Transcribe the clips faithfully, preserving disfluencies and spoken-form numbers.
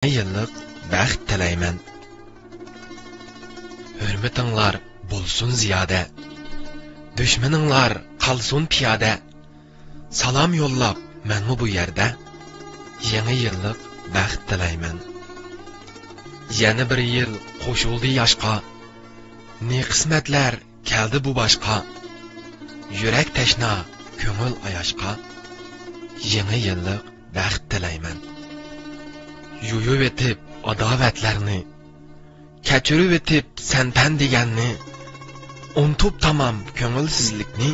يېڭى يىللىق بەخت تىلەيمەن. ھۆرمىتىڭلار بولسۇن زىيادە، دۈشمىنىڭلار قالسۇن پىيادە. سالام يوللاپ مەنمۇ بۇ يەردە، يېڭى يىللىق بەخت تىلەيمەن. يەنە بىر يىل قوشۇلدى ياشقا، نى قىسمەتلەر كەلدى بۇ باشقا. يۈرەك تەشنا، كۆڭۈل ئاياشقا، يېڭى يىللىق بەخت تىلەيمەن. يۇيۇۋېتىپ ئاداۋەتلەرنى، كەچۈرۈۋېتىپ سەن پەن دېگەننى، ئۇنتۇپ تامام كۆڭۈلسىزلىكنى،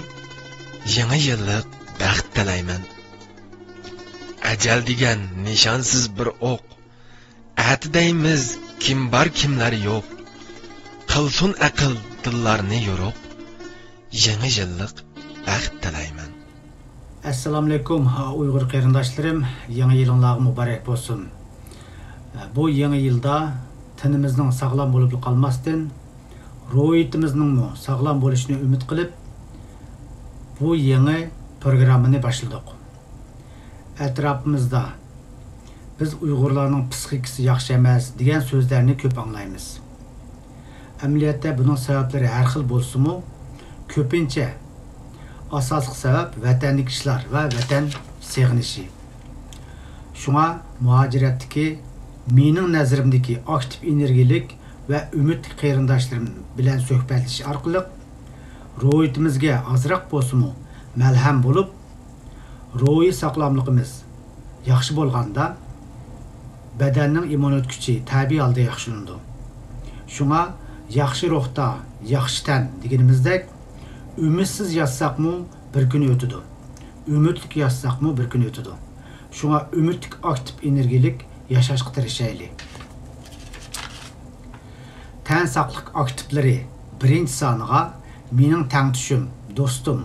يېڭى يىللىق بەخت تىلەيمەن. ئەجەل دېگەن نىشانسىز بىر ئوق، ئەتە دەيمىز، كىم بار، كىملەر يوق. قىلسۇن ئەقىل دىللارنى يورۇق. يېڭى يىللىق بەخت تىلەيمەن. ئەسسالامۇئەلەيكۇم، ئۇيغۇر قېرىنداشلىرىم، يېڭى يىلىڭلارغا مۇبارەك بولسۇن. بۇ يېڭى يىلدا تېنىمىزنىڭ ساغلام بولۇپلا قالماستىن، روھىيىتىمىزنىڭمۇ ساغلام بولۇشىنى ئۈمىد قىلىپ، بۇ يېڭى پروگراممىنى باشلىدۇق. ئەتراپىمىزدا «بىز ئۇيغۇرلارنىڭ پىسخىكىسى ياخشى ئەمەس» دېگەن سۆزلەرنى كۆپ ئاڭلايمىز. ئەمەلىيەتتە بۇنىڭ سەۋەبلىرى ھەر خىل بولسىمۇ، كۆپىنچە ئاساسلىق سەۋەب ۋەتەندىكى ئىشلار ۋە ۋەتەن سېغىنىشى. شۇڭا مۇھاجىرەتتىكى مېنىڭ نەزىرىمدىكى ئاكتىپ ئېنېرگىيىلىك ۋە ئۈمىدلىك قېرىنداشلىرىم بىلەن سۆھبەتلىشىش ئارقىلىق روھىيىتىمىزگە ئازراق بولسىمۇ مەلھەم بولۇپ، روھىي ساغلاملىقىمىز ياخشى بولغاندا، بەدەننىڭ ئىممۇنىتېت كۈچى تەبىئىي ھالدا ياخشىلىنىدۇ. شۇڭا ياخشى روھتا ياخشى تەن دېگىنىمىزدەك، ئۈمىدسىز ياتساقمۇ بىر كۈنى ئۆتىدۇ. ئۈمىدلىك ياتساقمۇ بىر كۈنى ئۆتىدۇ. شۇڭا ئۈمىدلىك، ئاكتىپ، ئېنېرگىيىلىك ياشاشقا تىرىشايلى. تەن ساقلىق ئاكتىپلىرى بىرىنچى سانىغا مېنىڭ تەڭتۇشۇم، دوستۇم،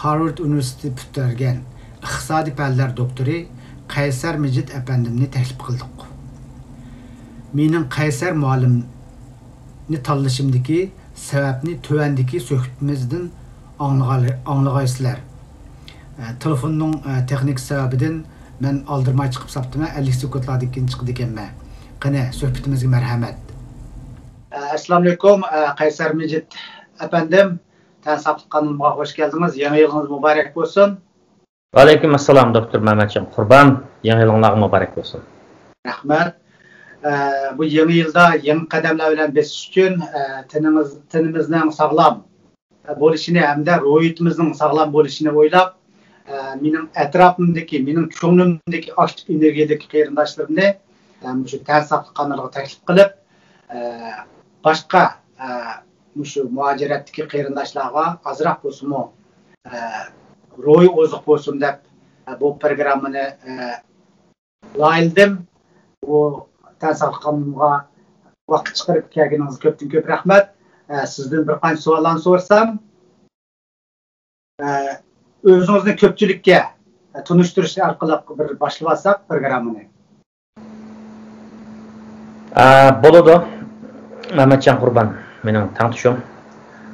خارۋارد ئۇنىۋېرسىتېتى پۈتتۈرگەن ئىقتىسادىي پەنلەر دوكتورى قەيسەر مىجىت ئەپەندىمنى تەكلىپ قىلدۇق. مېنىڭ قەيسەر مۇئەللىمنى تاللىشىمدىكى سەۋەبنى تۆۋەندىكى سۆھبىتىمىزدىن ئاڭلىغاي-، ئاڭلىغايسىلەر. ئە، تېلېفوننىڭ، ئە، تېخنىكا سەۋەبىدىن مەن ئالدىرىماي چىقىپ ساپتىمەن، ئەللىك سېكۇنتلاردىن كېيىن چىقىدىكەنمەن. قېنى، سۆھبىتىمىزگە مەرھەمەت. ئە، ئەسسالامۇئەلەيكۇم، ئە، قەيسەر مىجىت ئەپەندىم، تەن ساقلىق قانىلىمىغا خوش كەلدىڭىز، يېڭى يىلىڭىز مۇبارەك بولسۇن. ۋەئەلەيكۇم ئەسسالام، دوكتور مەمەتجان قۇربان، يېڭى يىلىڭلارغا مۇبارەك بولسۇن. رەھمەت. ئە، بۇ يېڭى يىلدا يېڭى قەدەملەر بىلەن بېسىش ئۈچۈن، ئە، تېنىڭىز، تېنىمىزنىڭ ساغلام بولۇشىنى ھەمدە روھىيىتىمىزنىڭ ساغلام بولۇشىنى ئويلاپ، ئە، مېنىڭ ئەتراپىمدىكى، مېنىڭ كۆڭلۈمدىكى ئاكتىپ ئېنېرگىيەدىكى قېرىنداشلىرىمنى، ئە، مۇشۇ تەن ساقلىق قانىلىغا تەكلىپ قىلىپ، ئە، باشقا، ئە، مۇشۇ مۇھاجىرەتتىكى قېرىنداشلارغا ئازراق بولسىمۇ، ئە، روھىي ئوزۇق بولسۇن دەپ، ئە، بۇ پروگراممىنى، ئە، لايىھەلىدىم. بۇ تەن ساقلىقىمغا ۋاقىت چىقىرىپ كەلگىنىڭىزگە كۆپتىن كۆپ رەھمەت. ئە، سىزدىن بىر قانچە سوئاللارنى سورىسام، ئە، ئۆزىڭىزنى كۆپچىلىككە، ئە، تونۇشتۇرۇش ئارقىلىق بىر باشلىۋالساق پروگراممىنى. ئە، بولىدۇ. مەمەتجان قۇربان، مېنىڭ تەڭتۇشۇم.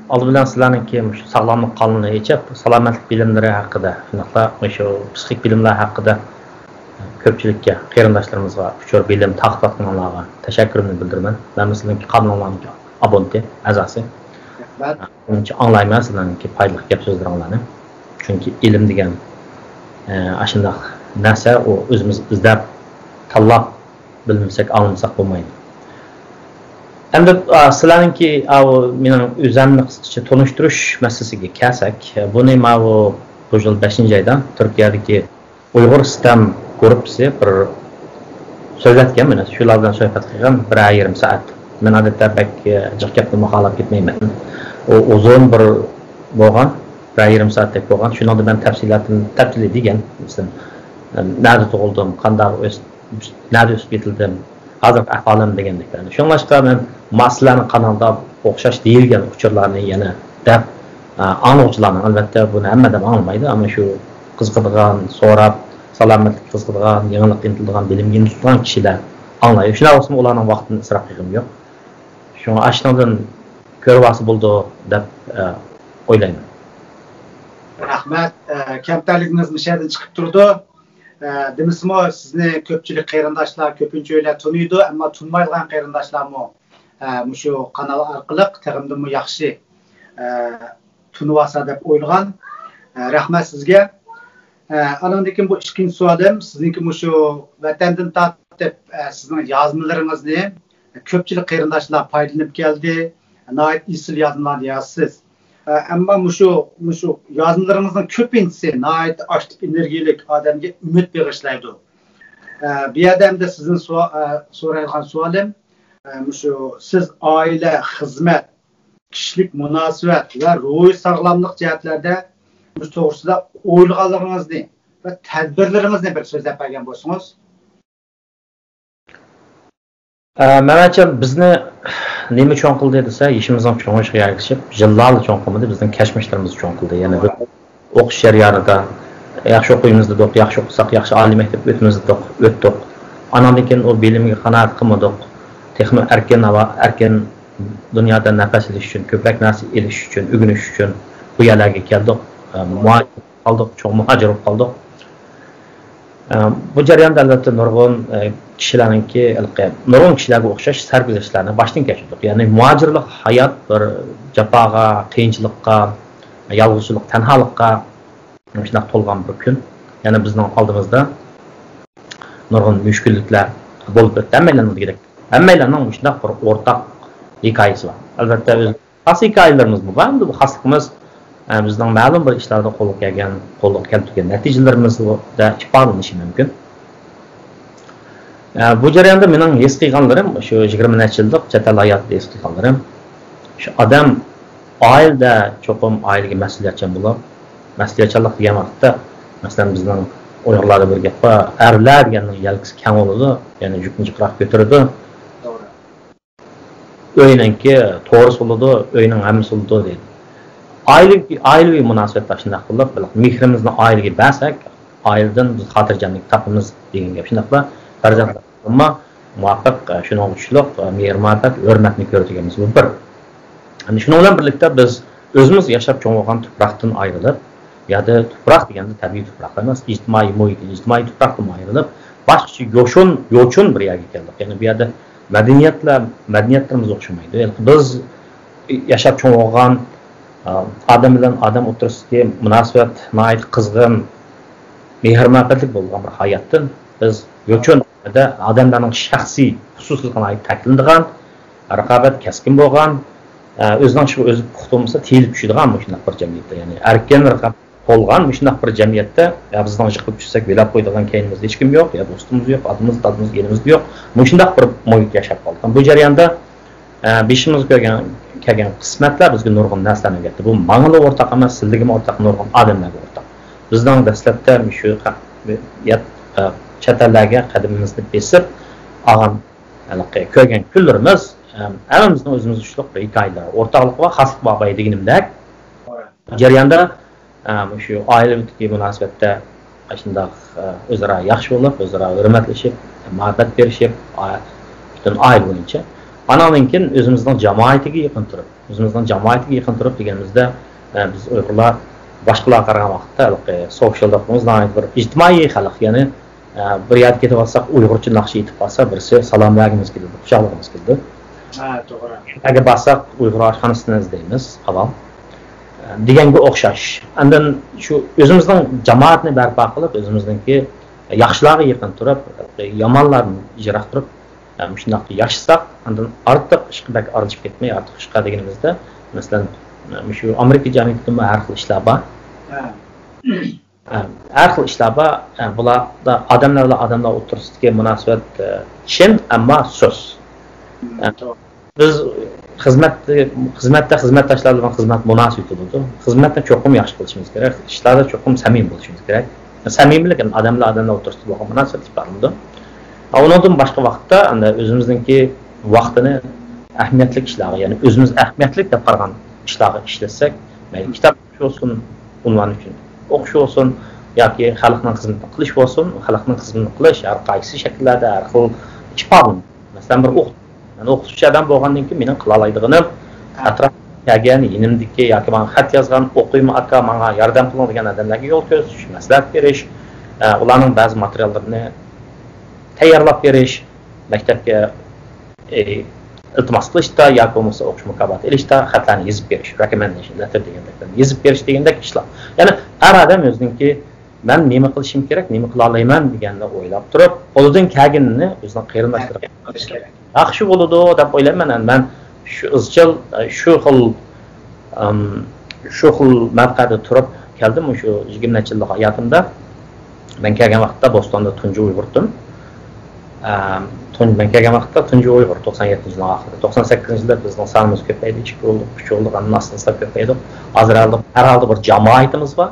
ئالدى بىلەن سىلەرنىڭكى مۇشۇ ساغلاملىق قانىلىنى ئېچىپ، سالامەتلىك بىلىملىرى ھەققىدە، شۇنداقلا مۇشۇ پسىخىك بىلىملەر ھەققىدە كۆپچىلىككە، قېرىنداشلىرىمىزغا ئۇچۇر، بىلىم تارقىتىۋاتقىنىڭلارغا تەشەككۈرۈمنى بىلدۈرىمەن. مەنمۇ سىلىڭكى قانىلىڭلارنىڭكى ئابونېنتى، ئەزاسى. رەھمەت. مېنىڭچە ئاڭلايمەن سىلەرنىڭكى پايدىلىق گەپ سۆزلىرىڭلارنى. چۈنكى ئىلىم دېگەن، ئە، ئاشۇنداق نەرسە، ئۇ ئۆزىمىز ئىزدەپ، تاللاپ بىلمىسەك، ئاڭلىمىساق بولمايدۇ. ئەمدى، ئا، سىلەرنىڭكى، ئاۋۇ مېنىڭ ئۆزۈمنى قىسقىچە تونۇشتۇرۇش مەسىلىسىگە كەلسەك، بۇنى ماۋۇ بۇ يىل بەشىنچى ئايدا تۈركىيەدىكى ئۇيغۇر سىتەم گۇرۇپپىسى بىر سۆزلەتكەن، مېنى شۇلار بىلەن سۆھبەت قىلغان بىرەر يېرىم سائەت. مەن ئادەتتە بەك، ئە، جىق گەپنى مۇخالىپ كەتمەيمەن. ئۇ ئۇزۇن بىر بولغان، بىرەر يېرىم سائەتتەك بولغان. شۇنىڭدا مەن تەپسىلاتىنى، تەپسىلىي دېگەن، مەسىلەن، ئە، نەدە تۇغۇلدۇم، قانداق ئۆس-، نەدە ئۆسۈپ يېتىلدىم، ھازىرقى ئەھۋالىم دېگەندەك. شۇڭلاشقا مەن مانا سىلەرنىڭ قانالدا ئوخشاش دېيىلگەن ئۇچۇرلارنى يەنە دەپ، ئا، ئاڭلىغۇچىلارنىڭ، ئەلۋەتتە، بۇنى ھەممە ئادەم ئاڭلىمايدۇ، ئەمما شۇ قىزىقىدىغان، سوراپ، سالامەتلىككە قىزىقىدىغان، يېڭىلىققا ئىنتىلىدىغان، بىلىمگە ئىنتىلىدىغان كىشىلەر ئاڭلايدۇ. شۇنداق بولسىمۇ ئۇلارنىڭ ۋاقتىنى ئىسراپ قىلغۇم يوق. شۇڭا ئاشۇنىڭدىن كۆرۈۋالسا بولىدۇ دەپ، ئا، ئويلايمەن. رەھمەت. ئە، كەمتەرلىكىڭىز مۇشۇ يەردىن چىقىپ تۇرىدۇ. ئە، دېمىسىمۇ، سىزنى كۆپچىلىك قېرىنداشلار، كۆپىنچە ئۆيلەر تونۇيدۇ، ئەمما تونۇمايدىغان قېرىنداشلارمۇ، ئە، مۇشۇ قانال ئارقىلىق تېخىمۇ ياخشى، ئە، تونۇۋالسا دەپ ئويلىغان. ئە، رەھمەت سىزگە. ئە، ئانىڭدىن كېيىن بۇ ئىككىنچى سوئالىم، سىزنىڭكى مۇشۇ ۋەتەندىن تارتىپ، ئە، سىزنىڭ يازمىلىرىڭىزنى كۆپچىلىك قېرىنداشلار پايدىلىنىپ كەلدى. ناھايىتى ئېسىل يازمىلارنى يازىسىز. ئە، ئەمما مۇشۇ، مۇشۇ يازمىلىرىڭىزنىڭ كۆپىنچىسى ناھايىتى ئاكتىپ، ئېنېرگىيىلىك، ئادەمگە ئۈمىد بېغىشلايدۇ. ئە، بۇ يەردە ئەمدى سىزدىن سوئا-، ئە، سورايدىغان سوئالىم، ئە، مۇشۇ سىز ئائىلە، خىزمەت، كىشىلىك مۇناسىۋەت ۋە روھىي ساغلاملىق جەھەتلەردە مۇشۇ توغرىسىدا ئويلىغانلىرىڭىزنى ۋە تەدبىرلىرىڭىزنى بىر سۆزلەپ بەرگەن بولسىڭىز. ئە، مەنچە بىزنى نېمە چوڭ قىلدى دېسە، يېشىمىزنىڭ چوڭىيىشىغا ئەگىشىپ، يىللارلا چوڭ قىلمىدى، بىزنىڭ كەچمىشلىرىمىز چوڭ قىلدى. يەنى بىز ئوقۇش جەريانىدا ياخشى ئوقۇيمىز دېدۇق، ياخشى ئوقۇساق، ياخشى ئالىي مەكتەپكە ئۆتىمىز دېدۇق، ئۆتتۇق. ئاناندىن كېيىن ئۇ بىلىمگە قانائەت قىلمىدۇق. تېخىمۇ ئەركىن ھاۋا، ئەركىن دۇنيادا نەپەس ئېلىش ئۈچۈن، كۆپرەك نەرسە ئېلىش ئۈچۈن، ئۆگىنىش ئۈچۈن بۇ يەرلەرگە كەلدۇق. ئە، مۇھاجىر بولۇپ قالدۇق، چوڭ مۇھاجىر بولۇپ قالدۇق. ئە، بۇ جەرياندا، ئەلۋەتتە، نۇرغۇن، ئە، كىشىلەرنىڭكى، ھېلىقى، نۇرغۇن كىشىلەرگە ئوخشاش سەرگۈزەشتلەرنى باشتىن كەچۈردۇق. يەنى مۇھاجىرلىق ھايات بىر جاپاغا، قىيىنچىلىققا، يالغۇزچىلىق، تەنھالىققا شۇنداق تولغان بىر كۈن. يەنى بىزنىڭ ئالدىمىزدا نۇرغۇن مۈشكۈللۈكلەر بولۇپ ئۆتتى. ھەممەيلەننىڭ دېگۈدەك، ھەممەيلەننىڭ مۇشۇنداق بىر ئورتاق ھېكايىسى بار. ئەلۋەتتە، ئۆز خاس ھېكايىلىرىمىزمۇ بار. ئەمدى بۇ خاسلىقىمىز، ئە، بىزنىڭ مەلۇم بىر ئىشلاردا قولغا كەلگەن، قولغا كەلتۈرگەن نەتىجىلىرىمىزدە ئىپادىلىنىشى مۇمكىن. ئە، بۇ جەرياندا مېنىڭ ھېس قىلغانلىرىم، شۇ يىگىرمە نەچچە يىللىق چەت ئەل ھاياتىدا ھېس قىلغانلىرىم، شۇ ئادەم ئائىلىدە چوقۇم ئائىلىگە مەسئۇلىيەتچان بولۇپ، مەسئۇلىيەتچانلىق دېگەن ۋاقىتتا، مەسىلەن، بىزنىڭ ئۇيغۇرلاردا بىر گەپ بار، ئەرلەر دېگەننىڭ يەلكىسى كەڭ بولىدۇ، يەنى يۈكنى جىقراق كۆتۈرىدۇ. توغرا. ئۆينىڭكى تورۇسى بولىدۇ، ئۆينىڭ ھەممىسى بولىدۇ دەيدۇ. ئائىلىۋى، ئائىلىۋى مۇناسىۋەتلەر شۇنداق قىلىپ، بىر مېھرىمىزنى ئائىلىگە بەرسەك، ئائىلىدىن بىز خاتىرجەملىك تاپىمىز دېگەن گەپ شۇنداقلا. پەرزەنتلەرمۇ مۇۋاپىق، ئە، شۇنىڭغا چۈشلۈق، ئە، مېھىر-مۇھەببەت، ھۆرمەتنى كۆرىدىكەنمىز، بۇ بىر. ئەمدى شۇنىڭ بىلەن بىرلىكتە بىز ئۆزىمىز ياشاپ چوڭ بولغان تۇپراقتىن ئايرىلىپ، يا تۇپراق دېگەندە تەبىئىي تۇپراق ئەمەس، ئىجتىمائىي مۇھىت، ئىجتىمائىي تۇپراقتىن ئايرىلىپ، باشقىچە يوشۇن، يوچۇن بىر يەرگە كەلدۇق. يەنى بۇ يەردە مەدەنىيەتلەر، مەدەنىيەتلىرىمىز ئوخشىمايدۇ. يەنى بىز ياشاپ چوڭ بولغان، ئا، ئادەم بىلەن ئادەم ئوتتۇرىسىدىكى مۇناسىۋەت ناھايىتى قىزغىن، مېھىر-مۇھەببەتلىك بولغان بىر ھاياتتىن بىز يوچۇن ئادەملەرنىڭ شەخسىي خۇسۇسىيلىقىغا ناھايىتى تەكلىنىدىغان، رىقابەت كەسكىن بولغان، ئە، ئۆزىنىڭ ئىشىغا ئۆزى پۇختا بولمىسا تېيىلىپ چۈشىدىغان مۇشۇنداق بىر جەمئىيەتتە، يەنى ئەركىن رىقابەت بولغان مۇشۇنداق بىر جەمئىيەتتە، يا بىزنىڭ يىقىلىپ چۈشسەك بۆلەپ قويىدىغان كەينىمىزدە ھېچكىم يوق، يا دوستىمىز يوق، ئاتىمىز، دادىمىز، يېنىمىزدا يوق. مۇشۇنداق بىر مۇھىتتا ياشاپ قالدۇق. بۇ جەرياندا، ئە، بېشىمىزغا كۆرگەن، كەلگەن قىسمەتلەر بىزگە نۇرغۇن نەرسىلەرنى ئۆگەتتى. بۇ ماڭىلا ئورتاق ئەمەس، سىلىگىمۇ ئورتاق، نۇرغۇن ئادەملەرگە ئورتاق. بىزنىڭ دەسلەپتە مۇشۇ يات، ئە، چەت ئەللەرگە قەدىمىمىزنى بېسىپ ئالغان، ھېلىقى كۆرگەن كۈنلىرىمىز، ئە، ھەممىمىزنىڭ ئۆزىمىزگە چۈشلۈق بىر ھېكايىلىرى، ئورتاقلىقى بار، خاسلىقى بار بايا دېگىنىمدەك. جەرياندا، ئە، مۇشۇ ئائىلىدىكى مۇناسىۋەتتە ئاشۇنداق، ئە، ئۆزئارا ياخشى بولۇپ، ئۆزئارا ھۆرمەتلىشىپ، مۇھەببەت بېرىشىپ، ئا-، پۈتۈن ئائىلە بويىچە. ئاناندىن كېيىن ئۆزىمىزنىڭ جامائىتىگە يېقىن تۇرۇپ، ئۆزىمىزنىڭ جامائىتىگە يېقىن تۇرۇپ دېگىنىمىزدە، ئە، بىز ئۇيغۇرلار باشقىلارغا قارىغان ۋاقىتتا ھېلىقى سوشىيال دەپ قويىمىز، ناھايىتى بىر ئىجتىمائىي خەلق، يەنى، ئە، بىر يەرگە كېتىۋاتساق ئۇيغۇرچە ناخشا ئېيتىپ قالسا بىرسى سالام بەرگىمىز كېلىدۇ، قۇچاقلىغىمىز كېلىدۇ. ھە، توغرا. ئەگەر بارساق ئۇيغۇر ئاشخانىسىنى ئىزدەيمىز، ئاۋۋال. ئە، دېگەنگە ئوخشاش. ئاندىن شۇ ئۆزىمىزنىڭ جامائەتنى بەرپا قىلىپ، ئۆزىمىزنىڭكى ياخشىلارغا يېقىن تۇرۇپ، يامانلاردىن يىراق تۇرۇپ، ئە، مۇشۇنداق ياشىساق، ئاندىن ئارتۇق ئىشقا بەك ئارىلىشىپ كەتمەي، ئارتۇق ئىشقا دېگىنىمىزدە، مەسىلەن، مۇشۇ ئامېرىكا جەمئىيىتىدىمۇ ھەر خىل ئىشلار بار. ھە. ئە، ھەر خىل ئىشلار بار. ئە، بۇلاردا ئادەملەر بىلەن ئادەملەر ئوتتۇرىسىدىكى مۇناسىۋەت، ئە، چىن، ئەمما سۇس. مم، ئە، توغرا. بىز خىزمەتتە، خىزمەتتە خىزمەتداشلار بىلەن خىزمەت مۇناسىۋىتى بولىدۇ. خىزمەتنى چوقۇم ياخشى قىلىشىمىز كېرەك. ئىشلاردا چوقۇم سەمىمىي بولۇشىمىز كېرەك. سەمىمىيلىك ئادەملەر ئادەملەر ئوتتۇرىسىدا بولغان مۇناسىۋەت ئىپادىلىنىدۇ. ئۇنىڭدىن باشقا ۋاقىتتا ئەمدى ئۆزىمىزنىڭكى ۋاقتىنى ئەھمىيەتلىك ئىشلارغا، يەنى ئۆزىمىز ئەھمىيەتلىك دەپ قارىغان ئىشلارغا ئىشلەتسەك، مەيلى كىتاب ئوقۇش بولسۇن، ئۇنۋان ئۈچۈن ئوقۇش بولسۇن ياكى خەلقنىڭ خىزمىتىنى قىلىش بولسۇن، خەلقنىڭ خىزمىتىنى قىلىش ھەر قايسى شەكىللەردە ھەر خىل ئىپادىلىنىدۇ. مەسىلەن، بىر ئوقۇتقۇچى، مەن ئوقۇتقۇچى ئادەم بولغاندىن كېيىن مېنىڭ قىلالايدىغىنىم ئەتراپقا كەلگەن، يېنىمدىكى ياكى ماڭا خەت يازغان، ئوقۇيمۇ ئاكا، ماڭا ياردەم قىلىڭ دېگەن ئادەملەرگە يول كۆرسىتىش، مەسلىھەت بېرىش، ئە، ئۇلارنىڭ بەزى ماتېرىياللىرىنى تەييارلاپ بېرىش، مەكتەپكە، ئى، ئىلتىماس قىلىشتا ياكى بولمىسا ئوقۇش مۇكاپاتى ئېلىشتا خەتلەرنى يېزىپ بېرىش، رېكومېندېيشن لېتتېر دېگەندەك، يېزىپ بېرىش دېگەندەك ئىشلار. يەنى ھەر ئادەم ئۆزىنىڭكى، مەن نېمە قىلىشىم كېرەك، نېمە قىلالايمەن دېگەننى ئويلاپ تۇرۇپ، قولىدىن كەلگىنىنى ئۆزىنىڭ قېرىنداشلىرىغا قىلىش كېرەك. ياخشى بولىدۇ دەپ ئويلايمەن. مەن شۇ ئىزچىل، شۇ خىل، ئىم، شۇ خىل مەۋقەدە تۇرۇپ كەلدىم شۇ يىگىرمە نەچچە يىللىق ھاياتىمدا. مەن كەلگەن ۋاقىتتا بوستوندا تۇنجى ئۇيغۇر ئىدىم. ئىم، تۇن-، مەن كەلگەن ۋاقىتتا تۇنجى ئۇيغۇر، توقسان يەتتىنچى يىلنىڭ ئاخىرىدا. توقسان سەككىزىنچى يىلدا بىزنىڭ سانىمىز كۆپەيدى، ئىككى ئۇلۇق، ئۈچ ئۇلۇق، ئاندىن ئاستا ئاستا كۆپەيدۇق. ھازىر ھەر ھالدا، ھەر ھالدا بىر جامائىتىمىز بار.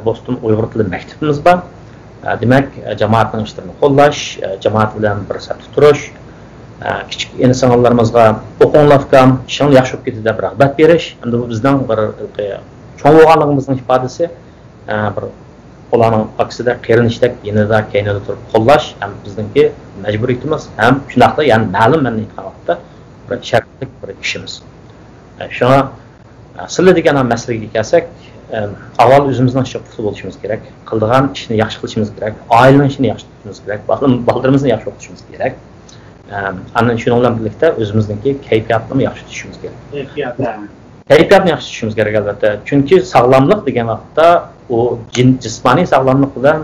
بوستون ئۇيغۇر تىلى مەكتىپىمىز بار. دېمەك، جامائەتنىڭ ئىشلىرىنى قوللاش، جامائەت بىلەن بىر سەپتە تۇرۇش، كىچىك ئىنى-سىڭىللىرىمىزغا «ئوقۇڭلار ئۇكام، ئىشىڭلار ياخشى بولۇپ كېتىدۇ» دەپ رىغبەت بېرىش، ئەمدى بۇ بىزنىڭ بىر چوڭ بولغانلىقىمىزنىڭ ئىپادىسى، بىر ئۇلارنىڭ ئاكىسىدەك، قېرىندىشىدەك يېنىدا، كەينىدە تۇرۇپ قوللاش ھەم بىزنىڭكى مەجبۇرىيىتىمىز ھەم شۇنداقلا، يەنى مەلۇم، مەن ئېيتقان ۋاقىتتا بىر شەرتلىك بىر ئىشىمىز. شۇڭا سىلى دېگەن مەسىلىگە كەلسەك، ئەم، ئاۋۋال ئۆزىمىزنىڭ ئىشقا پۇختا بولۇشىمىز كېرەك. قىلىدىغان ئىشنى ياخشى قىلىشىمىز كېرەك. ئائىلىنىڭ ئىشىنى ياخشى تۇتۇشىمىز كېرەك. بالىلىرىمىزنى ياخشى ئوقۇتۇشىمىز كېرەك. ئەم، ئاندىن شۇنىڭ بىلەن بىرلىكتە ئۆزىمىزنىڭكى كەيپىياتنىمۇ ياخشى تۇتۇشىمىز كېرەك. كەيپىيات، ھە. كەيپىياتنى ياخشى تۇتۇشىمىز كېرەك، ئەلۋەتتە. چۈنكى ساغلاملىق دېگەن ۋاقىتتا ئۇ جىن-، جىسمانىي ساغلاملىق بىلەن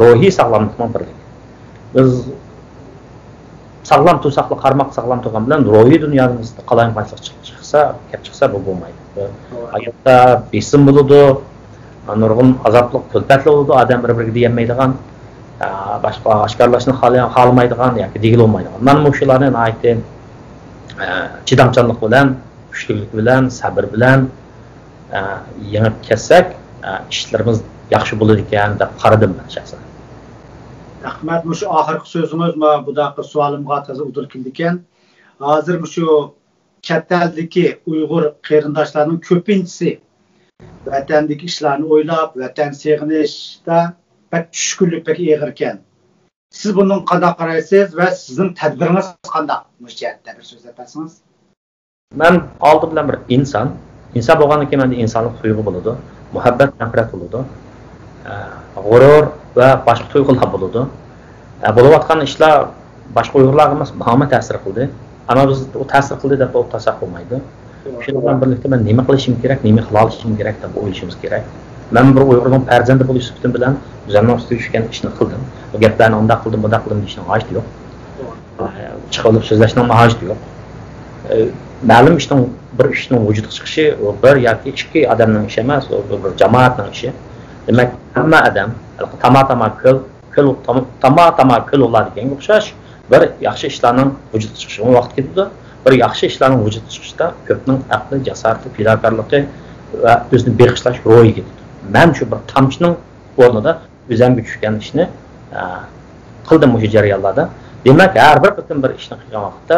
روھىي ساغلاملىقنىڭ بىرلىكى. بىز ساغلام تۇرساقلا، قارماق ساغلام تۇرغان بىلەن روھىي دۇنيامىزدا قالايمىقانچىلىق چىق-، چىقسا، كەپ چىقسا، بۇ بولمايدۇ. بۇ ھاياتتا بېسىم بولىدۇ، نۇرغۇن ئازابلىق، كۈلپەتلىك بولىدۇ، ئادەم بىر-بىرىگە دېيەلمەيدىغان، ئا، باشقا ئاشكارىلاشنى خالىيان-، خالىمايدىغان ياكى دېگىلى بولمايدىغان. مانا مۇشۇلارنى ناھايىتى، ئا، چىدامچانلىق بىلەن، كۈچلۈكلۈك بىلەن، سەبىر بىلەن، ئە، يېڭىپ كەتسەك، ئە، ئىشلىرىمىز ياخشى بولىدىكەن دەپ قارىدىم مەن شەخسەن. رەھمەت، مۇشۇ ئاخىرقى سۆزىڭىز مانا بۇداقى سوئالىمغا تازا ئۇدۇل كېلىدىكەن. ھازىر مۇشۇ چەت ئەلدىكى ئۇيغۇر قېرىنداشلارنىڭ كۆپىنچىسى ۋەتەندىكى ئىشلارنى ئويلاپ، ۋەتەن سېغىنىشتا بەك چۈشكۈنلۈك، بەك ئېغىركەن. سىز بۇنىڭغا قانداق قارايسىز ۋە سىزنىڭ تەدبىرىڭىز قانداق؟ مۇشۇ جەھەتتە بىر سۆزلەپ بەرسىڭىز. مەن ئالدى بىلەن بىر ئىنسان. ئىنسان بولغاندىن كېيىن مەندە ئىنسانلىق تۇيغۇ بولىدۇ. مۇھەببەت، نەپرەت بولىدۇ. ئە، غۇرۇر ۋە باشقا تۇيغۇلار بولىدۇ. ئە، بولۇۋاتقان ئىشلار باشقا ئۇيغۇرلارغا ئەمەس، ماڭىمۇ تەسىر قىلدى. ئەمما بىز ئۇ تەسىر قىلدى دەپ ئولتۇرساق بولمايدۇ. شۇنىڭ بىلەن بىرلىكتە مەن نېمە قىلىشىم كېرەك، نېمە قىلالىشىم كېرەك دەپ ئويلىشىمىز كېرەك. مەن بىر ئۇيغۇرنىڭ پەرزەنتى بولۇش سۈپىتىم بىلەن ئۆزۈمنىڭ ئۈستىگە چۈشكەن ئىشنى قىلدىم. بۇ گەپلەرنى ئۇنداق قىلدىم، بۇنداق قىلدىم دېيىشنىڭ ھاجىتى يوق. چىقىۋېلىپ سۆزلەشنىڭ ھاجىتى يوق. ئە، مەلۇم ئىشنىڭ، بىر ئىشنىڭ ۋۇجۇدقا چىقىشى، ئۇ بىر ياكى ئىككى ئادەمنىڭ ئىشى ئەمەس، ئۇ بىر، بىر جامائەتنىڭ ئىشى. دېمەك، ھەممە ئادەم تاما-تاما كۆل، كۆل، تاما-تاما كۆل بولار دېگەنگە ئوخشاش، بىر ياخشى ئىشلارنىڭ ۋۇجۇدقا چىقىشىغا ۋاقىت كېتىدۇ. بىر ياخشى ئىشلارنىڭ ۋۇجۇدقا چىقىشتا كۆپنىڭ ئەقلى، جاسارىتى، پىداكارلىقى ۋە ئۆزىنى بېغىشلاش روھى كېتىدۇ. مەن شۇ بىر تامچىنىڭ ئورنىدا ئۆزۈمگە چۈشكەن ئىشنى، ئە، قىلدىم مۇشۇ جەريانلاردا. دېمەك، ھەر بىر قېتىم بىر ئىشنى قىلغان ۋاقىتتا،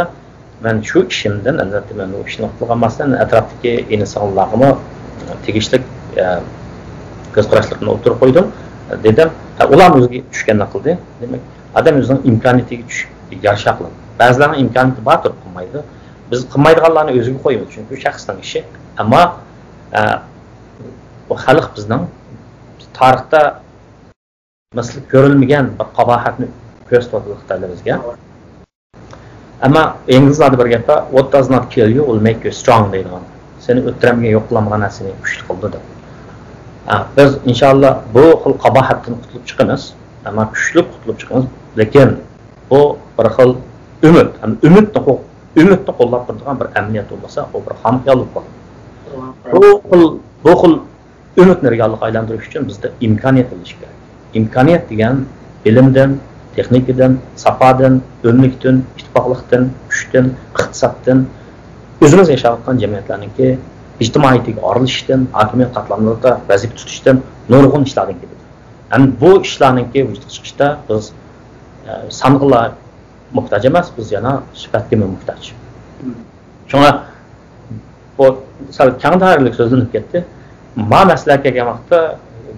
مەن شۇ ئىشىمدىن، ئەلۋەتتە، مەن ئۇ ئىشنى قىلغان ئەمەسمەن، ئەتراپتىكى ئىنى-سىڭىللارغىمۇ تېگىشلىك، ئە، كۆز قاراشلىرىمنى ئوتتۇرىغا قويدۇم. دېدىم، ھە، ئۇلارمۇ ئۆزىگە چۈشكەننى قىلدى. دېمەك، ئادەم ئۆزىنىڭ ئىمكانىيىتىگە چۈش-، يارىشا قىلىدۇ. بەزىلەرنىڭ ئىمكانىيىتى بار تۇرۇپ قىلمايدۇ. بىز قىلمايدىغانلارنى ئۆزىگە قويىمىز، چۈنكى ئۇ شەخسنىڭ ئىشى. ئەمما، ئە، بۇ خەلق بىزنىڭ تارىختا مىسلى كۆرۈلمىگەن بىر قاباھەتنى كۆرسىتىۋاتىدۇ خىتايلار بىزگە. ئەمما ئىنگلىزلاردا بىر گەپ بار، «What does not kill you will make you strong» دەيدىغان. سېنى ئۆلتۈرەلمىگەن، يوق قىلالمىغان نەرسە سېنى كۈچلۈك قىلىدۇ دەپ. ئە، بىز ئىنشاللا بۇ خىل قاباھەتتىن قۇتۇلۇپ چىقىمىز. ئەمما كۈچلۈك قۇتۇلۇپ چىقىمىز. لېكىن بۇ بىر خىل ئۈمىد، ھەم ئۈمىدنى قو-، ئۈمىدنى قوللاپ تۇرىدىغان بىر ئەمەلىيەت بولمىسا، ئۇ بىر خام خىيال بولۇپ قالىدۇ. بۇ خىل، بۇ خىل ئۈمىدنى رېئاللىققا ئايلاندۇرۇش ئۈچۈن بىزدە ئىمكانىيەت بولۇشى كېرەك. ئىمكانىيەت دېگەن بىلىمدىن، تېخنىكىدىن، ساپادىن، ئۆملۈكتىن، ئىتتىپاقلىقتىن، كۈچتىن، ئىقتىسادتىن، ئۆزىمىز ياشاۋاتقان جەمئىيەتلەرنىڭكى ئىجتىمائىيىتىگە ئارىلىشىشتىن، ھاكىمىيەت قاتلاملىرىدا ۋەزىپە تۇتۇشتىن نۇرغۇن ئىشلاردىن كېلىدۇ. ھەم بۇ ئىشلارنىڭكى ۋۇجۇدقا چىقىشتا بىز، ئە، سانغىلا موھتاج ئەمەس، بىز يەنە سۈپەتكىمۇ موھتاج. شۇڭا بۇ سەل كەڭ دائىرىلىك سۆزلىنىپ كەتتى. ما مەسىلە كەلگەن ۋاقىتتا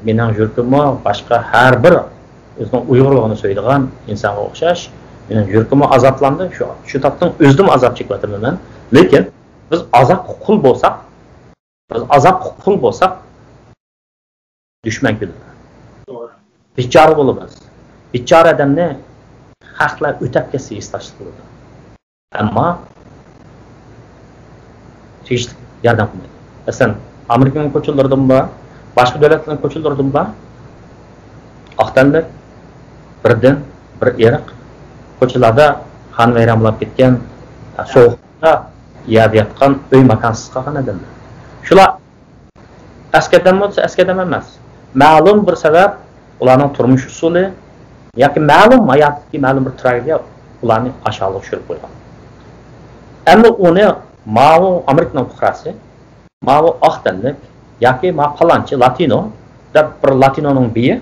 مېنىڭ يۈرىكىممۇ باشقا ھەر بىر ئۆزىنىڭ ئۇيغۇرلۇقىنى سۆيىدىغان ئىنسانغا ئوخشاش مېنىڭ يۈرىكىممۇ ئازابلاندى. شۇ، شۇ تاپنىڭ ئۆزىدىمۇ ئازاب چېكىۋاتىمەن مەن. لېكىن بىز ئازابقا قۇل بولساق، بىز ئازابقا قۇل بولساق، دۈشمەن كۈلىدۇ. توغرا. بىچارە بولىمىز. بىچارە ئادەمنى خەقلەر ئۆتەپ كەتسە ھېسداشلىق قىلىدۇ. ئەمما تېگىشلىك ياردەم قىلمايدۇ. مەسىلەن، ئامېرىكىنىڭ كوچىلىرىدىمۇ بار، باشقا دۆلەتلەرنىڭ كوچىلىرىدىمۇ بار. ئاق تەنلىك بىر دىن، بىر ئىرق كوچىلاردا قان ۋەيران بولۇپ كەتكەن، سوغۇقتا يەردە ياتقان، ئۆي ماكانسىز قالغان ئادەملەر. شۇلار ئەسكى ئادەم بولسا ئەسكى ئادەم ئەمەس. مەلۇم بىر سەۋەب ئۇلارنىڭ تۇرمۇش ئۇسۇلى ياكى مەلۇم ھاياتتىكى مەلۇم بىر تراگېدىيە ئۇلارنى ئاشۇ ھالغا چۈشۈرۈپ قويغان. ئەمدى ئۇنى ماۋۇ ئامېرىكىنىڭ پۇقراسى، ماۋۇ ئاق تەنلىك ياكى ما پالانچى لاتىنو دەپ بىر لاتىنونىڭ بېيى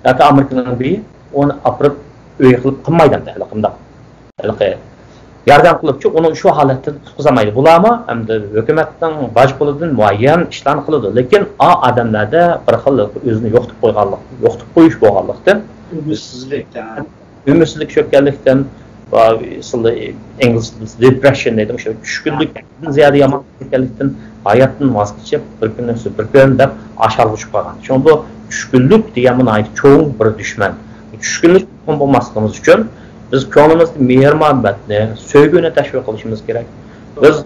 ياكى ئامېرىكىنىڭ بېيى ئۇنى ئاپىرىپ ئۆي قىلىپ قىلمايدۇ ئەمدى ھېلىقى مۇنداق. ھېلىقى ياردەم قىلىپچۇ، ئۇنى شۇ ھالەتتىن قۇتقۇزالمايدۇ. بۇلارمۇ ئەمدى ھۆكۈمەتنىڭ باج پۇلىدىن مۇئەييەن ئىشلارنى قىلىدۇ. لېكىن ئا ئادەملەردە بىر خىل ئۆزىنى يوقىتىپ قويغانلىق، يوقىتىپ قويۇش بولغانلىقتىن، ئۈمىدسىزلىك، ھە. ئۈمىدسىزلىك چۆككەنلىكتىن، ۋە ئىنگلىز تىلىدا دېپرېششن دەيدۇ، مۇشۇ چۈشكۈنلۈك زىيادە يامان چۆككەنلىكتىن، ھاياتتىن ۋاز كېچىپ، بىر كۈننىڭ ئۈستىدە بىر كۈن دەپ ئاشۇ ھالغا چۈشۈپ قالغان. شۇڭا بۇ چۈشكۈنلۈك دېگەن بۇ ناھايىتى چوڭ بىر دۈشمەن. چۈشكۈنلۈك بولماسلىقىمىز ئۈچۈن بىز كۆڭلىمىزدە مېھرىبانلىقنى، سۆيگۈنى تەشۋىق قىلىشىمىز كېرەك. بىز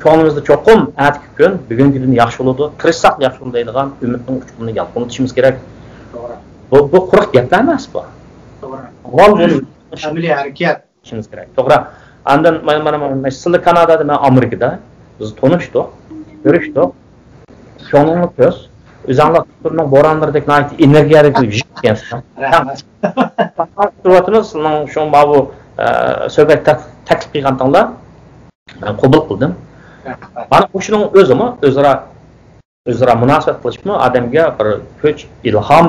كۆڭلىمىزدە چوقۇم ئەتىكى كۈن بۈگۈنكىدىن ياخشى بولىدۇ، تىرىشساقلا ياخشى بولىدۇ دەيدىغان ئۈمىدنىڭ ئۇچقۇنىنى يالقۇنلىتىشىمىز كېرەك. توغرا. بۇ، بۇ قۇرۇق گەپلەر ئەمەس بۇ. توغرا. ئەمەلىي ھەرىكەت. قىلىشىمىز كېرەك. توغرا. ئاندىن مانا، مانا، مانا، سىلى كانادادا، مەن ئامېرىكىدا. بىز تونۇشتۇق، كۆرۈشتۇق. كۆڭلۈڭنى كۆز. ئۆزۈڭلار دوختۇرنىڭ بورانلىرىدەك ناھايىتى ئېنېرگىيەلىك بىر يىگىت ئىكەنسىز. رەھمەت. تۇرۇۋاتىمىز، سىزنىڭ شۇ ماۋۇ، ئە، سۆھبەت تەك-، تەكلىپ قىلغانتىڭلار. مەن قوبۇل قىلدىم. رەھمەت. مانا، مۇشۇنىڭ ئۆزىمۇ ئۆزئارا ئۆزئارا مۇناسىۋەت قىلىشمۇ ئادەمگە بىر كۈچ، ئىلھام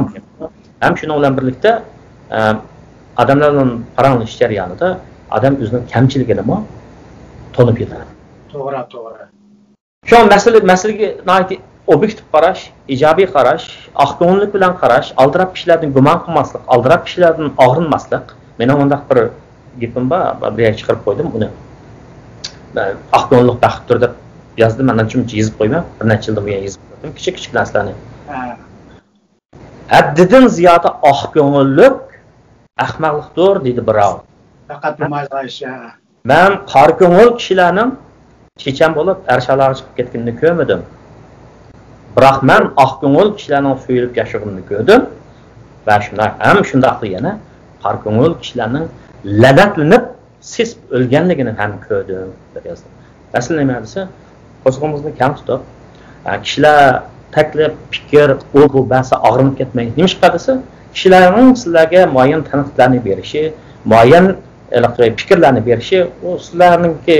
ھەم شۇنىڭ بىلەن بىرلىكتە، ئە، ئادەملەر بىلەن پاراڭلىشىش جەريانىدا ئادەم ئۆزىنىڭ كەمچىلىكىنىمۇ تونۇپ يېتىدۇ. توغرا، توغرا. شۇڭا مەسىلە، مەسىلىگە ناھايىتى ئوبيېكتىپ قاراش، ئىجابىي قاراش، ئاق كۆڭۈللۈك بىلەن قاراش، ئالدىراپ كىشىلەردىن گۇمان قىلماسلىق، ئالدىراپ كىشىلەردىن ئاغرىنماسلىق. مېنىڭ مۇنداق بىر گېپىم بار، بىر يەرگە چىقىرىپ قويدۇم ئۇنى. مەن ئاق كۆڭۈللۈك بەختتۇر دەپ يازدىم، مەن ئانچە-مۇنچە يېزىپ قويماي، بىر نەچچە يىلدىن بۇيان يېزىپ قويدۇم، كىچىك-كىچىك نەرسىلەرنى. ھە. ھەددىدىن زىيادە ئاق كۆڭۈللۈك ئەخمەقلىقتۇر، دېدى بىراۋ. پەقەت بىمايغا ئىش، ھە. مەن قارا كۆڭۈل كىشىلەرنىڭ چېچەن بولۇپ، ئەرشالارغا چىقىپ كەتكىنىنى كۆرمىدىم. بىراق مەن ئاق كۆڭۈل كىشىلەرنىڭ سۆيۈلۈپ ياشىغىنىنى كۆردۈم. ۋە شۇنداق، ھەم شۇنداقلا يەنە قارا كۆڭۈل كىشىلەرنىڭ لەنەتلىنىپ، سېسىپ ئۆلگەنلىكىنى ھەم كۆردۈم، دەپ يازدى. مەسىلە نېمە دېسە، قورسىقىمىزنى كەڭ تۇتۇپ، ئە، كىشىلەر تەكلىپ، پىكىر، ئۇ بۇ بەرسە ئاغرىنىپ كەتمەي. نېمىشقا دېسە، كىشىلەرنىڭ سىلەرگە مۇئەييەن تەنقىدلەرنى بېرىشى، مۇئەييەن ھېلىقى پىكىرلەرنى بېرىشى، ئۇ سىلەرنىڭكى،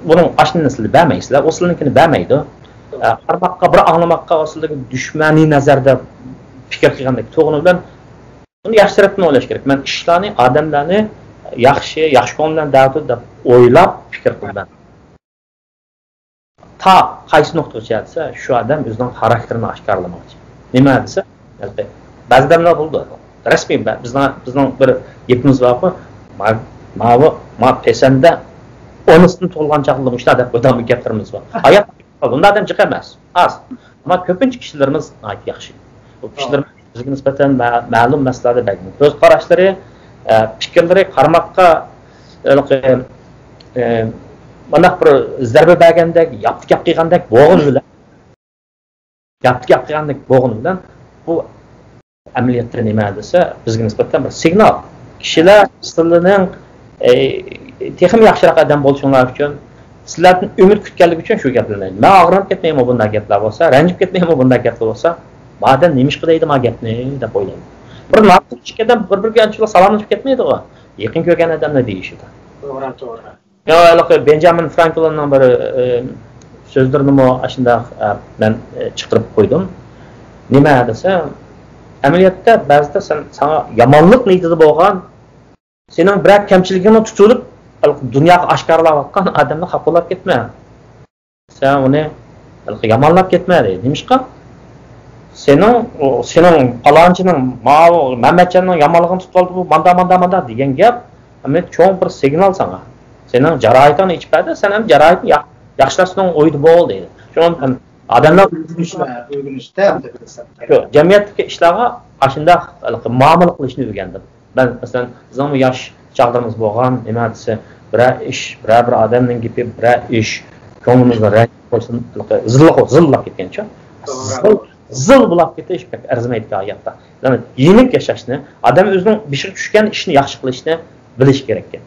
بۇنىڭ ئاشۇنىسىنى بەرمەيسىلەر، ئۇ سىلەرنىڭكىنى بەرمەيدۇ. ئە، قارىماققا، بىر ئاڭلىماققا، ئۇ سىلەرگە دۈشمەنىي نەزەردە پىكىر قىلغاندەك تۇرغىنى بىلەن، بۇنى ياخشى تەرەپتىن ئويلاش كېرەك. مەن ئىشلارنى، ئادەملەرنى ياخشى، ياخشى كۆڭۈل بىلەن دەۋاتىدۇ دەپ ئويلاپ پىكىر قىلىمەن. تا قايسى نۇقتىغىچە دېسە، شۇ ئادەم ئۆزىنىڭ خاراكتېرىنى ئاشكارىلىماقچى. نېمە دېسە، بەزى ئادەملەر بولىدۇ. رەسمىي بە-، بىزنىڭ، بىزنىڭ بىر گېپىمىز بارغۇ، ما-، ماۋۇ، ما پەيسەندە ئانىسىدىن تۇغۇلغان چاغدا مۇشۇنداق دەپ قويىدىغان گەپلىرىمىز بار. ھايات بۇنداق ئادەم جىق ئەمەس، ئاز. ئەمما كۆپىنچە كىشىلىرىمىز ناھايىتى ياخشى. بۇ كىشىلىرىمىز بىزگە نىسبەتەن مە-، مەلۇم مەسىلىلەردە بەلكىم كۆز قاراشلىرى، ئە، پىكىرلىرى، قارىماققا، ھېلىقى، ئە، مانداق بىر زەربە بەرگەندەك، ياپتى گەپ قىلغاندەك بولغىنى بىلەن، ياپتى گەپ قىلغاندەك بولغىنى بىلەن، بۇ ئەمەلىيەتتە نېمە دېسە، بىزگە نىسبەتەن بىر سىگنال. كىشىلەر سىلىنىڭ، ئە، تېخىمۇ ياخشىراق ئادەم بولۇشۇڭلار ئۈچۈن، سىلەردىن ئۈمىد كۈتكەنلىكى ئۈچۈن شۇ گەپلەرنى ئېيتىمەن. مەن ئاغرىنىپ كەتمەيمۇ بۇنداق گەپلەر بولسا، رەنجىپ كەتمەيمۇ بۇنداق گەپلەر بولسا، مادەم نېمىشقا دەيدۇ ما گەپنى دەپ ئويلايمەن. بىر ناتونۇش ئىككى ئادەم بىر-بىرىگە ئانچىلا سالاملىشىپ كەتمەيدىغۇ. يېقىن كۆرگەن ئادەملەر دېيىشىدۇ. توغرا، توغرا. يا، ھېلىقى بېنجامىن فرانكلىننىڭ بىر، ئى، سۆزلىرىنىمۇ ئاشۇنداق، ئە، مەن، ئى، چىقىرىپ قويدۇم. نېمە دېسە، ئەمەلىيەتتە بەزىدە سەن، ساڭا يامانلىق نىيىتىدە بولغان، سېنىڭ بىرەر كەمچىلىكىڭنى تۇتۇۋېلىپ، ھېلىقى دۇنياغا ئاشكارىلاۋاتقان ئادەمنى خاپا بولاپ كەتمە. سەن ئۇنى ھېلىقى يامانلاپ كەتمە دەيدۇ. نېمىشقا؟ سېنىڭ، ئۇ، سېنىڭ پالانچىنىڭ، ماۋۇ مەمەتجاننىڭ يامانلىقىنى تۇتۇۋالدى، بۇ ماندا، ماندا، ماندا دېگەن گەپ، ئەمەلىيەتتە چوڭ بىر سىگنال ساڭا. سېنىڭ جاراھىتىڭنى ئېچىپ بەردى، سەن ئەمدى جاراھىتىنى يا-، ياخشىلاشنىڭ ئويىدا بول دەيدۇ. شۇڭا ئادەملەر ئۆگىنىش، ئۆگىنىشتە، شۇ جەمئىيەتتىكى ئىشلارغا ئاشۇنداق ھېلىقى مۇئامىلە قىلىشنى ئۆگەندىم. مەن، مەسىلەن، بىزنىڭمۇ ياش چاغلىرىمىز بولغان، نېمە دېسە، بىرەر ئىش، بىرەر بىر ئادەمنىڭ گېپى، بىرەر ئىش كۆڭلىمىزنى رەنجىتىپ قويسۇن، ھېلىقى زىللىق، زىللاپ كەتكەنچۇ. زىل، زىل بولاپ كېتىش بەك ئەرزىمەيدىكەن ھاياتتا. يەنى يېنىك ياشاشنى، ئادەم ئۆزىنىڭ بېشىغا چۈشكەن ئىشنى ياخشى قىلىشنى بىلىشى كېرەككەن.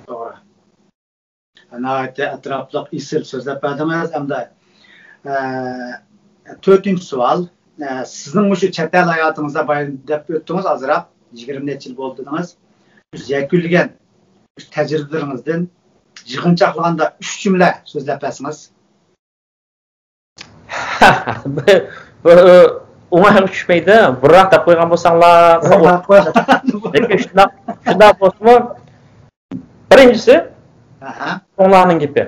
توغرا. ناھايىتى ئەتراپلىق، ئېسىل سۆزلەپ بەردىڭىز. ئەمدى، ئە، تۆتىنچى سوئال. ئە، سىزنىڭ مۇشۇ چەت ئەل ھاياتىڭىزدا بايان دەپ ئۆتتىڭىز ئازراق، يىگىرمە نەچچە يىل بولدى دېدىڭىز. سىز يەكۈنلىگەن تەجرىبىلىرىڭىزدىن يىغىنچاقلىغاندا ئۈچ جۈملە سۆزلەپ بەرسىڭىز. بۇ، بۇ ئوڭايغا چۈشمەيدۇ. بۇرۇنراق دەپ قويغان بولساڭلار. بۇرۇنراق قويغان. لېكىن شۇنداق، شۇنداق بولسىمۇ، بىرىنچىسى، ئاھا. چوڭلارنىڭ گېپى.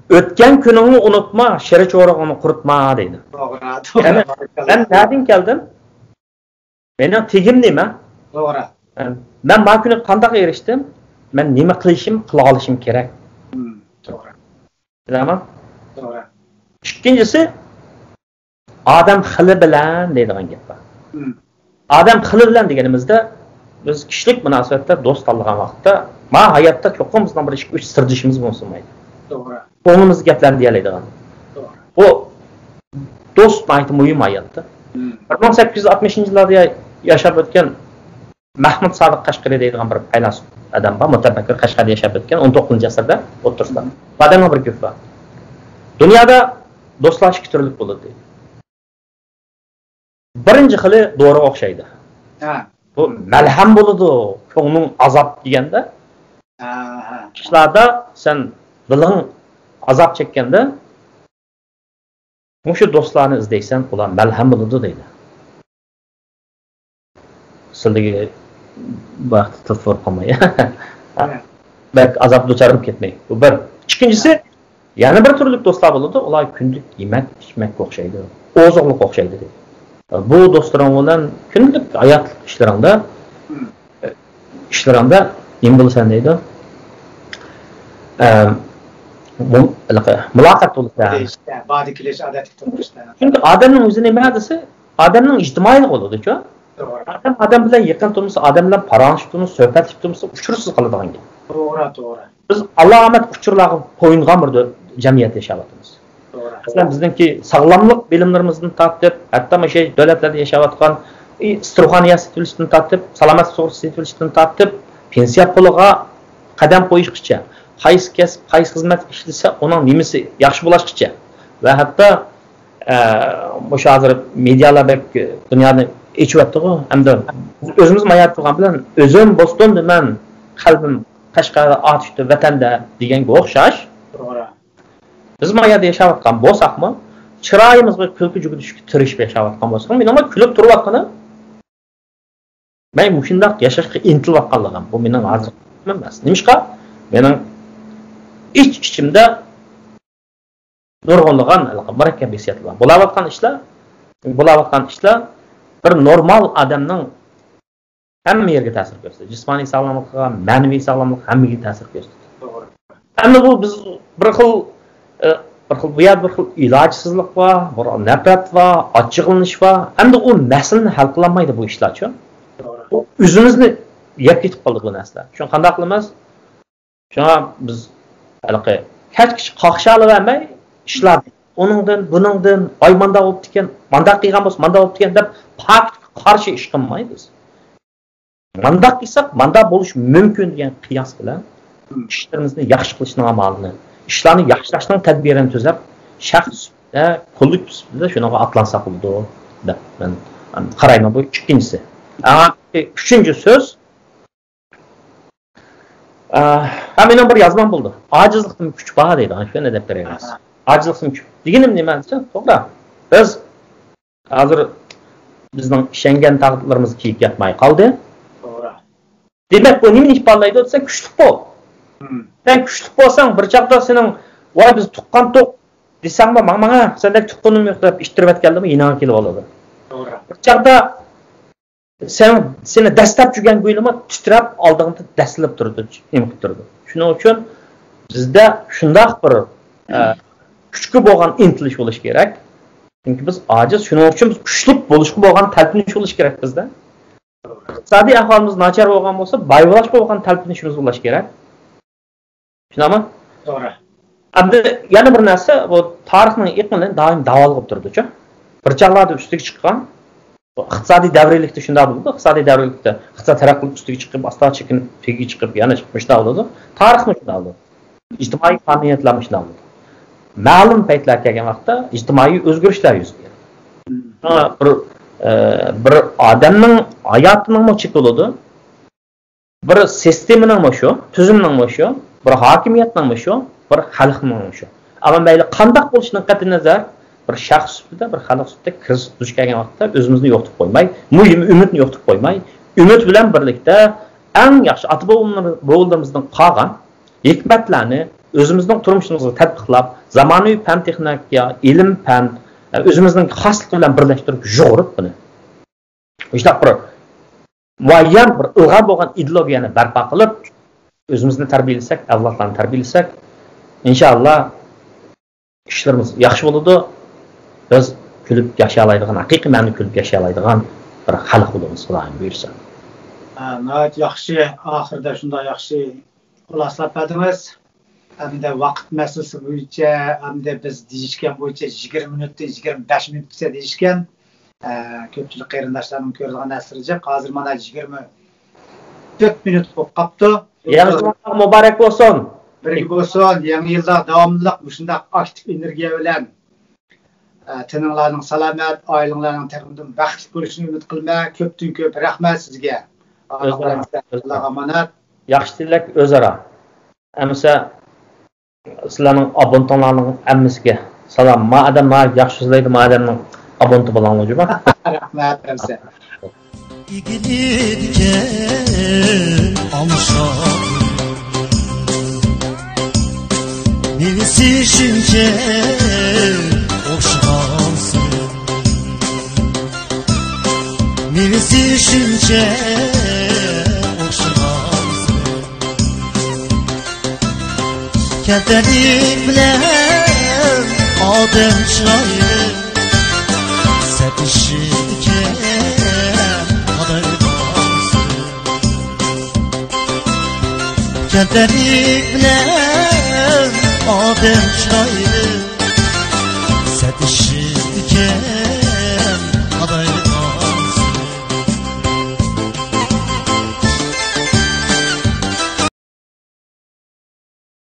«ئۆتكەن كۈنۈڭنى ئۇنتۇما، شىرى چورۇقۇڭنى قۇرۇتما» دەيدۇ. توغرا، توغرا، يەنى، بارىكاللا. مەن نەدىن كەلدىم؟ مېنىڭ تېگىم نېمە؟ توغرا. مەن، مەن ما كۈنى قانداق ئېرىشتىم؟ مەن نېمە قىلىشىم، قىلالىشىم كېرەك. مم، توغرا. بىلەمەن؟ توغرا. ئىككىنچىسى، «ئادەم خىلى بىلەن» دەيدىغان گەپ بار. مم. ئادەم خىلى بىلەن دېگىنىمىزدە، بىز كىشىلىك مۇناسىۋەتتە دوست تاللىغان ۋاقىتتا، ما ھاياتتا چوقۇم بىزنىڭ بىر ئىككى ئۈچ سىردىشىمىز بولسۇن مايلى. توغرا. كۆڭلىمىزدىكى گەپلەرنى دېيەلەيدىغان. توغرا. بۇ دوست ناھايىتى مۇھىم ھاياتتا. مم. بىر مىڭ سەككىز يۈز ئاتمىشىنچى يىللاردا يا-، ياشاپ ئۆتكەن مەھمۇد سادىق قەشقىرى دەيدىغان بىر پەيلاسوپ ئادەم بار، مۇتەپەككۇر، قەشقەردە ياشاپ ئۆتكەن، ئون توققۇزىنچى ئەسىردە ئوتتۇرىسىدا. بۇ ئادەمنىڭ بىر گېپى بار. «دۇنيادا دوستلار ئىككى تۈرلۈك بولىدۇ» دەيدۇ. بىرىنچى خىلى دورىغا ئوخشايدۇ. ھە. بۇ مەلھەم بولىدۇ، كۆڭلۈڭ ئازاب دېگەندە. ھە، ھە. ئىشلاردا سەن دىلىڭ ئازاب چەككەندە، مۇشۇ دوستلارنى ئىزدەيسەن، ئۇلار مەلھەم بولىدۇ دەيدۇ. سىلىگە بۇ ھەقتە تېلېفون قىلماي. بەك ئازاب دۇچار بولۇپ كەتمەي. بۇ بىر. ئىككىنچىسى، يەنە بىر تۈرلۈك دوستلار بولىدۇ. ئۇلار كۈندىلىك يېمەك، ئىچمەككە ئوخشايدۇ. ئوزۇقلۇققا ئوخشايدۇ دەيدۇ. بۇ دوستلىرىڭ بىلەن كۈندىلىك ھاياتلىق ئىشلىرىڭدا، ئىشلىرىڭدا نېمە بولىسەن دەيدۇ. ئە، مۇ-، ھېلىقى مۇلاقات بولىسەن. كېلىش، باردى كېلىش، ئادەتتىكى تۇرمۇشتا. چۈنكى ئادەمنىڭ ئۆزى نېمە دېسە، ئادەمنىڭ ئىجتىمائىيلىقى بولىدۇچۇ. توغرا. ئادەم ئادەم بىلەن يېقىن تۇرمىسا، ئادەم بىلەن پاراڭلىشىپ تۇرمىسا، سۆھبەتلىشىپ تۇرمىسا، ئۇچۇرسىز قالىدىغان گەپ. توغرا، توغرا. بىز ئالامەت ئۇچۇرلارغا تويۇنغان بىر دۆ-، جەمئىيەتتە ياشاۋاتىمىز. توغرا. مەسىلەن، بىزنىڭكى ساغلاملىق بىلىملىرىمىزدىن تارتىپ، ھەتتا مۇشۇ دۆلەتلەردە ياشاۋاتقان، ئى، ئىستروخانىيە سېتىۋېلىشتىن تارتىپ، سالامەتلىك سۇغۇرتىسى سېتىۋېلىشتىن تارتىپ، پېنسىيە پۇلىغا قەدەم قويۇشقىچە، قايسى كەسىپ، قايسى خىزمەت ئىشلىسە، ئۇنىڭ نېمىسى ياخشى بولۇشقىچە ۋە ھەتتا ئە، مۇشۇ ھازىر مېدىيالار بەك دۇنيانى ئېچىۋەتتىغۇ. ئەمدى بىز ئۆزىمىز مايا تۇرغان بىلەن، «ئۆزۈم بوستوندا، مەن قەلبىم قەشقەردە، ئاتۇشتا ۋەتەندە» دېگەنگە ئوخشاش. توغرا. بىز ما يەردە ياشاۋاتقان بولساقمۇ، چىرايىمىزغا كۈلكە يۈگۈرۈشكە تىرىشىپ ياشاۋاتقان بولساقمۇ، مېنىڭ كۈلۈپ تۇرۇۋاتقىنىم، مەن مۇشۇنداق ياشاشقا ئىنتىلىۋاتقانلىقىم، بۇ مېنىڭ ھازىرقى پىكرىم ئەمەس. نېمىشقا؟ مېنىڭ ئىچ-ئىچىمدە نۇرغۇنلىغان مۇرەككەپ ھېسسىياتلار بار. بولاۋاتقان ئىشلار، بولاۋاتقان ئىشلار بىر نورمال ئادەمنىڭ ھەممە يېرىگە تەسىر كۆرسىتىدۇ. جىسمانىي ساغلاملىقىغا، مەنىۋى ساغلاملىققا، ھەممىگە تەسىر كۆرسىتىدۇ. توغرا. ئەمدى بۇ بىز بىر خىل، ئە، بىر خىل، بۇ يەردە بىر خىل ئىلاجسىزلىق بار، بىر خىل نەپرەت بار، ئاچچىقلىنىش بار. ئەمدى ئۇ مەسىلىنى ھەل قىلالمايدۇ بۇ ئىشلارچۇ. توغرا. بۇ ئۆزىمىزنى يەپ كېتىپ قالدى بۇ نەرسىلەر. شۇڭا قانداق قىلىمىز؟ شۇڭا بىز ھېلىقى كەچكىچە قاقشالىۋەرمەي، ئىشلار ئۇنىڭدىن، بۇنىڭدىن، «ۋاي، مانداق بوپتىكەن، مانداق قىلغان بولسا مانداق بوپتىكەن» دەپ پاكىتقا قارشى ئىش قىلمايمىز. مانداق قىلساق مانداق بولۇشى مۇمكىن دېگەن قىياس بىلەن ئىشلىرىمىزنى ياخشى قىلىشنىڭ ئامالىنى، ئىشلارنى ياخشىلاشنىڭ تەدبىرىنى تۈزەپ، شەخس سۈپىتىدە، كوللېكتىپ سۈپىتىدە شۇنىڭغا ئاتلانساق بولىدۇ دەپ مەن قارايمەن. بۇ ئىككىنچىسى. ئاڭا ئۈچىنچى سۆز، ئە، ھە، مېنىڭ بىر يازمام بولدى. «ئاجىزلىقتىمۇ كۈچ بار» دەيدىغان، شۇنى دەپ بېرەيلى. ئاجىزلىقتىمۇ كۈچ دېگىنىم نېمە دېسە، توغرا. بىز ھازىر بىزنىڭ ئىشەنگەن تاغلىرىمىز كېيىك ياتماي قالدى. توغرا. دېمەك، بۇ نېمىنى ئىپادىلەيدۇ دېسە، كۈچلۈك بول. مم. سەن كۈچلۈك بولساڭ، بىر چاغدا سېنىڭ، «ۋاي، بىز تۇغقان توق» دېسەڭمۇ، «ماڭ، ماڭا، سەندەك تۇغقىنىم يوق» دەپ ئىتتىرىۋەتكەندىمۇ يېنىڭغا كېلىپ ئالىدۇ. توغرا. بىر چاغدا سەن، سېنى دەسسەپ يۈرگەن گۇيلىما تىترەپ ئالدىڭدا دەسسىلىپ تۇرىدۇ، نېمە قىلىپ تۇرىدۇ. شۇنىڭ ئۈچۈن بىزدە شۇنداق بىر، ئە، كۈچكە بولغان ئىنتىلىش بولۇشى كېرەك. چۈنكى بىز ئاجىز، شۇنىڭ ئۈچۈن بىز كۈچلۈك بولۇشقا بولغان تەلپۈنۈش بولۇشى كېرەك بىزدە. ئىقتىسادىي ئەھۋالىمىز ناچار بولغان بولسا، بايىۋالاشقا بولغان تەلپۈنۈشىمىز بولۇشى كېرەك. شۇنداقمۇ؟ توغرا. ئەمدى يەنە بىر نەرسە، بۇ تارىخنىڭ ئېقىمى دائىم داۋالغىپ تۇرىدۇچۇ. بىر چاغلاردا ئۈستىگە چىققان، بۇ ئىقتىسادىي دەۋرىيلىكتە شۇنداق بولىدۇ. ئىقتىسادىي دەۋرىيلىكتە ئىقتىساد تەرەققىي قىلىپ ئۈستىگە چىقىپ، ئاستا چېكىنىپ تېگىگە چىقىپ، يەنە چىقىپ، مۇشۇنداق بولىدۇ. تارىخمۇ شۇنداق بولىدۇ. ئىجتىمائىي قانۇنىيەتلەرمۇ شۇنداق بولىدۇ. مەلۇم پەيتلەر كەلگەن ۋاقىتتا ئىجتىمائىي ئۆزگىرىشلەر يۈز بېرىدۇ. شۇڭا بىر، ئە، بىر ئادەمنىڭ ھاياتىنىڭمۇ چېكى بولىدۇ. بىر سىستېمىنىڭمۇ شۇ، تۈزۈمنىڭمۇ شۇ، بىر ھاكىمىيەتنىڭمۇ شۇ، بىر خەلقنىڭمۇ شۇ. ئەمما مەيلى قانداق بولۇشىدىن قەتئىينەزەر، بىر شەخس سۈپىتىدە، بىر خەلق سۈپىتىدە كىرىزىس دۇچ كەلگەن ۋاقىتتا ئۆزىمىزنى يوقىتىپ قويماي، مۇھىم ئۈمىدنى يوقىتىپ قويماي، ئۈمىد بىلەن بىرلىكتە ئەڭ ياخشى ئاتا بوۋىلىرىمىزدىن قالغان ھېكمەتلەرنى ئۆزىمىزنىڭ تۇرمۇشىمىزغا تەتبىقلاپ، زامانىۋى پەن تېخنىكا، ئىلىم پەن، ئۆزىمىزنىڭ خاسلىقى بىلەن بىرلەشتۈرۈپ، يۇغۇرۇپ بۇنى. مۇشۇنداق بىر مۇئەييەن بىر ئىلغار بولغان ئىدېئولوگىيەنى بەرپا قىلىپ، ئۆزىمىزنى تەربىيەلىسەك، ئەۋلادلارنى تەربىيەلىسەك، ئىنشائاللا ئىشلىرىمىز ياخشى بولىدۇ. بىز كۈلۈپ ياشىيالايدىغان، ھەقىقىي مەنىدە كۈلۈپ ياشىيالايدىغان بىر خەلق بولىمىز، خۇدايىم بۇيرۇسا. ئا، ناھايىتى ياخشى، ئاخىرىدا شۇنداق ياخشى خۇلاسىلاپ بەردىڭىز. ئەمدى ۋاقىت مەسىلىسى بويىچە، ئەمدى بىز دېيىشكەن بويىچە يىگىرمە مىنۇتتىن يىگىرمە بەش مىنۇتقىچە دېيىشكەن. ئە، كۆپچىلىك قېرىنداشلارنىڭ كۆرىدىغان نەرسىلىرى جىق. ھازىر مانا يىگىرمە تۆت مىنۇت بولۇپ قاپتۇ. يېڭى يىلىڭلار مۇبارەك بولسۇن. بىرگە بولسۇن. يېڭى يىلدا داۋاملىق مۇشۇنداق ئاكتىپ ئېنېرگىيە بىلەن، ئە، تېنىڭلارنىڭ سالامەت، ئائىلىڭلارنىڭ تېخىمۇ بەختلىك بولۇشىنى ئۈمىد قىلىمەن. كۆپتىن كۆپ رەھمەت سىزگە. ئۆزئارا، ئۆزئارا. ئاللاغا ئامانەت. ياخشى تىلەك ئۆزئارا. ئەمىسە سىلەرنىڭ ئابونتۇڭلارنىڭ ھەممىسىگە سالام. ما ئادەم ناھايىتى ياخشى سۆزلەيدۇ، ما ئادەمنىڭ ئابونتى بولۇڭلار جۇما. رەھمەت، رەھمەت. ئىگىلىككە ئالمىشاق، مېۋىسى شۇنچە ئوخشىغانسىز، مېۋىسى شۇنچە ئوخشىغانسىز. كەمتەرلىك بىلەن ئادەم چىرايلىق، سەتىشىدىكەن قادايدىغانسىز. كەمتەرلىك بىلەن ئادەم چىرايلىق، سەتىشىدىكەن